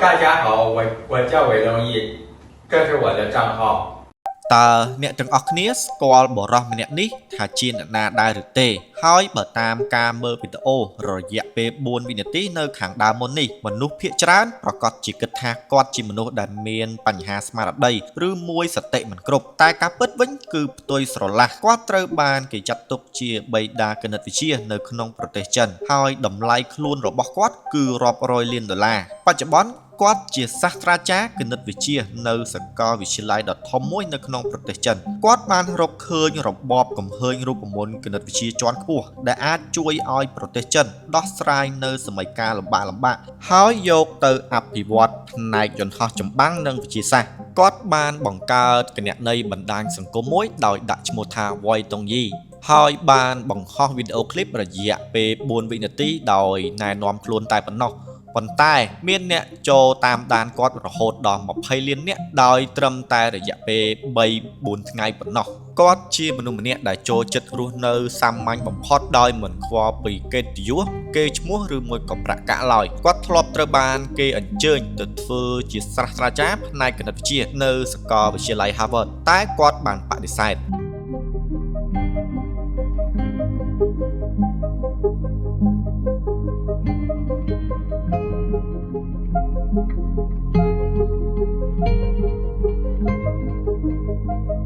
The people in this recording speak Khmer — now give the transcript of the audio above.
大家好，我叫韦东奕，这是我的账号。 តើអ្នកទាំងអស់គ្នាស្គាល់បុរសម្នាក់នេះថាជាអ្នកណាដែរឬទេ ហើយបើតាមការមើលវីដេអូរយៈពេល4វិនាទីនៅខាងដើមមុននេះមនុស្សភាគច្រើនប្រាកដជាគិតថាគាត់ជាមនុស្សដែលមានបញ្ហាស្មារតីឬមួយសតិមិនគ្រប់តែការពិតវិញគឺផ្ទុយស្រឡះគាត់ត្រូវបានគេចាត់ទុកជាបិតាគណិតវិទ្យានៅក្នុងប្រទេសចិនហើយតម្លៃខ្លួនរបស់គាត់គឺរាប់រយលានដុល្លារបច្ចុប្បន្ន គាត់ជាសាស្ត្រាចារ្យគណិតវិទ្យានៅសាកលវិទ្យាល័យដ៏ធំមួយនៅក្នុងប្រទេសចិនគាត់បានរកឃើញរបបកំហើញរូបមន្តគណិតវិទ្យាជាន់ខ្ពស់ដែលអាចជួយឲ្យប្រទេសចិនដោះស្រាយនៅសម័យកាលលំបាកៗហើយយកទៅអភិវឌ្ឍផ្នែកយន្តហោះចម្បាំងនិងវិទ្យាសាស្ត្រគាត់បានបង្កើតគណនីបណ្ដាញសង្គមមួយដោយដាក់ឈ្មោះថា Wei Tongyi ហើយបានបង្ហោះវីដេអូឃ្លីបរយៈពេល4វិនាទីដោយណែនាំខ្លួនតែប៉ុណ្ណោះ ប៉ុន្តែមានអ្នកចូលតាមដានគាត់រហូតដល់20លាននាក់ដោយត្រឹមតែរយៈពេល3 4ថ្ងៃប៉ុណ្ណោះគាត់ជាមនុស្សម្នាក់ដែលចូលចិត្តរស់នៅសាមញ្ញបំផុតដោយមិនខ្វល់ពីកិត្តិយសគេឈ្មោះឬមួយក៏ប្រាក់កាក់ឡើយគាត់ធ្លាប់ត្រូវបានគេអញ្ជើញទៅធ្វើជាសាស្ត្រាចារ្យផ្នែកគណិតវិទ្យានៅសាកលវិទ្យាល័យ Harvard តែគាត់បានបដិសេធ។